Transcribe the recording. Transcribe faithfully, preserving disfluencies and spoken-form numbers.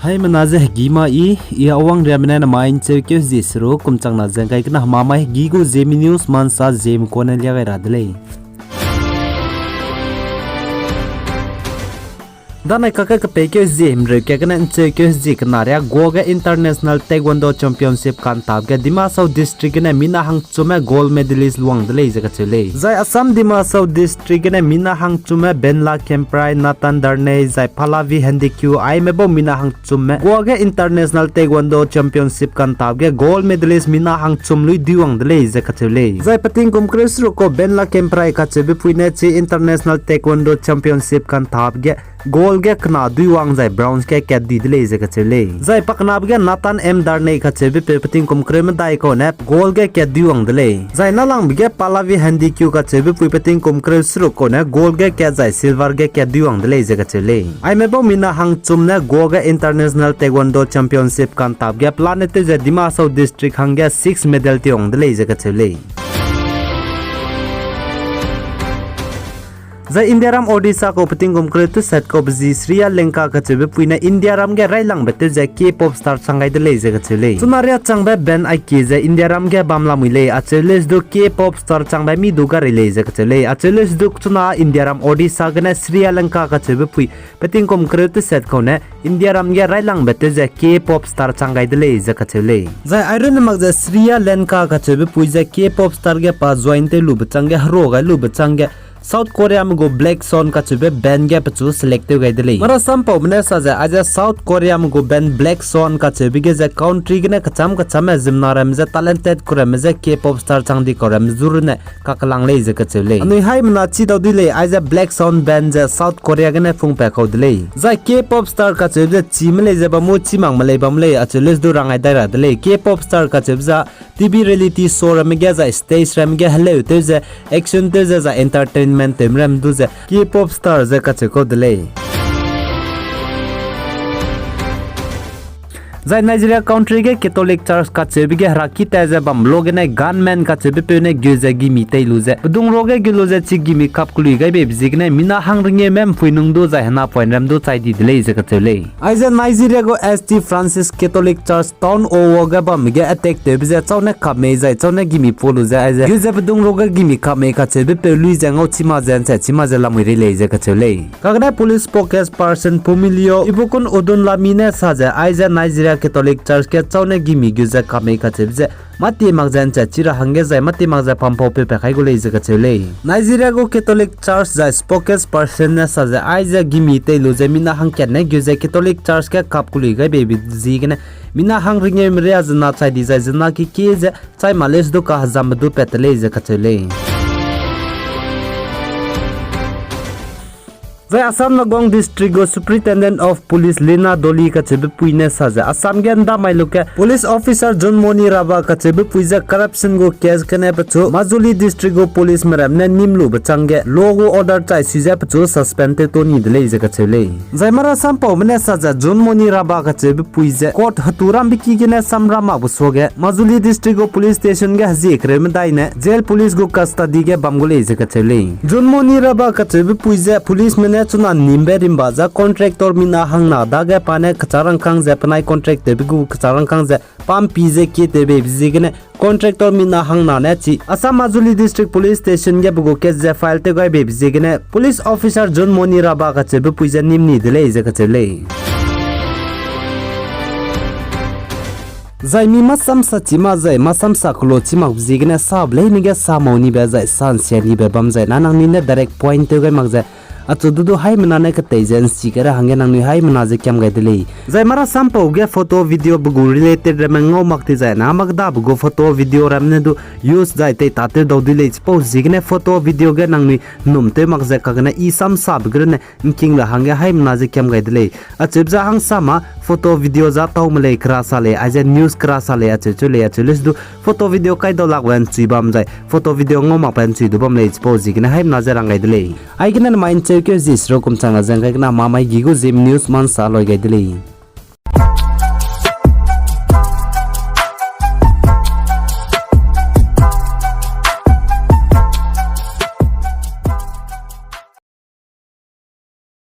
Haimena ze hegî ma i, i awang riamene namai ’ncheukeu hezie seruk kum changna ze ’ngkai kena hemamai hegî gu Zeme News mansa Zeme kone lia gai ra de lei. Danai kakge kepeikeu hezie himreu kat gene ’ncheukeu hezie kena ria Goa ge International Taekwondo Championship kantap ge Dima Hasao District gene mina hangchumme gold medalist luang de lei ze kacheu lei. Zai Assam Dima Hasao District gene mina hangchumme Benla Kemprai, Nathan Darnay, zai Pallavi Handicue aime bau mina hangchumme Goa ge International Taekwondo Championship kantap ge gold medalist mina hangchum lui duiwang de lei ze kacheu lei. Zai peting kum kereu seruk kau Benla Kemprai kacheube pui ne chi International Taekwondo Championship kantap ge gold ge kena duiwang zai bronze ge kat dui de lei ze kacheu lei. Zai pakenabe ge Nathan M Darnay kacheube peu peting kum kereu medai kau ne gold ge kat duiwang de lei. Zai nâlangbe ge Pallavi Handicue kacheube pui peting kum kereu seruk kau ne gold ge kat zai silver ge kat duiwang de lei ze kacheu lei. Aime bau mina hangchum ne Goa ge International Taekwondo Championship kantap ge pelane tew ze Dima Hasao District hangge six medal teiwang de lei ze kacheu lei. Zai Indiaram Odisha kau peting kum kereu tesat kaube zi Shreya Lenka kacheube pui ne Indiaram ge railangbe tew ze K-pop star chang gai de lei ze kacheu lei. Chuna riâ changbe band aike ze Indiaram ge bam lamui lei, acheu leuse du K-pop star changbe mi du ga rei lei ze kacheu lei. Acheu leuse du chuna Indiaram Odisha gene Shreya Lenka kacheube pui peting kum kereu tesat kau ne Indiaram ge railangbe tew ze K-pop star chang gai de lei ze kacheu lei. Zai airunne mak ze Shreya Lenka kacheube pui ze K-pop star ge pa join tew lube chângge, hero gai lube chângge, South Koreame gu Black Swan kacheube band ge pechu select tew gai de lei. Marasampaume ne sa ze aize South Koreame gu band Black Swan kacheube ge ze country gene kecham kechamme ziemmena ramme ze talented ku ramme ze K-pop star chang di kau ramme zu runne kakelang lei ze kacheu lei. Anui haimena chi dau dui lei, aize Black Swan band ze South Korea gene pungpat kau de lei. Zai K-pop star kacheube ze chime lei ze bam mu, chi makme lei bam lei, acheu leuse du rang ai dai ra de lei. K-pop star kacheube za T V reality show ramme ge zai stage ramme ge heleu tew ze, action tew ze, zai entertainment tewme ram du ze K-pop star ze kacheu kau de lei. Zai Nigeria country ge Catholic Church kacheube ge heraki ta ze bambe lo gene gunman kacheube peu ne gu ze gimi tei lu ze, pedung ruage gu lu ze chi gimi kap kelui gai beibe ziegene mina hang rengeume ’mpui nung du zai hena point ram du chai di de lei ze kacheu lei. Aize Nigeria gu Saint Francis Catholic Church town Owo ge bambe ge attack tewbe ze châu ne kap mei zai châu ne gimi pa lu ze aize gu ze pedung ruage gimi kap mei kacheube peu lui ze ngau chima ze ’nche chima ze lamui rei lei ze kacheu lei. Kagene police spokesperson Pumilio Ibukun Odunlami ne sa ze aize Nigeria Catholic Church ge châu ne gimi gu ze kap mei kacheube ze mâtie mak ze ’nche chi ra hangge zai mâtie mak ze pampaupeu pa kai gu lei ze kacheu lei. Nigeria gu Catholic Church zai spokesperson ne sa ze aize gimi tei lu ze mina hangkat ne gu ze Catholic Church ge kap kelui gai beibe ziegene mina hang rengeume ria zena chai di zai zena kekie ze chai ma leuse du kahezambe du pat te lei ze kacheu lei. Zai Assam Nagaon District gu Superintendent of Police Lina Dolly kacheube pui ne sa ze Assam ge ’ndamai luke police officer John Moni Raba kacheube pui ze corruption gu case gene pechu Majuli District gu policeme ram ne nîm lube chângge law gu order chai sui ze pechu suspend tew to ni de lei ze kacheu lei. Zai marasampaume ne sa ze John Moni Raba kacheube pui ze court hetu rambe ki gene samram makbe suage Majuli District gu police station ge hezie kereu medai ne jail police gu custody ge bam gu lei ze kacheu lei. John Moni Raba kacheube pui ze policeme ne chuna nîmbe rimba za contractor mina hangna dage pa ne kechârangkâng ze penai contract tewbe gu kechârangkâng ze pampi ze kie tewbeibe ziegene contractor mina hangna ne chi Assam Majuli District Police Station ge pe gu case ze file tew gai beibe ziegene police officer John Moni Raba kacheube pui ze nîm ni de lei ze kacheu lei. Zai mi masamsa chi mak zai masamsa kelo chi makbe ziegene sabe leine ge sa mau nibe zai sa ’nsia nibe bam zai na nangnui ne direct point tew gai mak ze achu du du haimena ne ketei ze ’nsi kai ra hangge nangnui haimena ze kiam gai de lei. Zai marasampau ge photo video be gu related ramme ngau mak ti zai na makdabe gu photo video ramme ne du use zai tei tatew dau dui lei chipau ziegene photo video ge nangnui ’nnum tew mak ze kagene i samsabe ge runne ’ngking ra hangge haimena ze kiam gai de lei. Acheube za hangsama photo video za tau me lei kera sa lei, aize news kera sa lei, acheu cheu lei, acheu leuse du photo video kai dau lakbe ’nchui bam zai photo video ngau makbe ’nchui du bam lei chipau ziegene haimena ze rang gai de lei. Aigene namai ’ncheukeu zie seruk kum changna ze ’ngkai kena hemamai hegî gu Zeme News mansa loi gai de lei.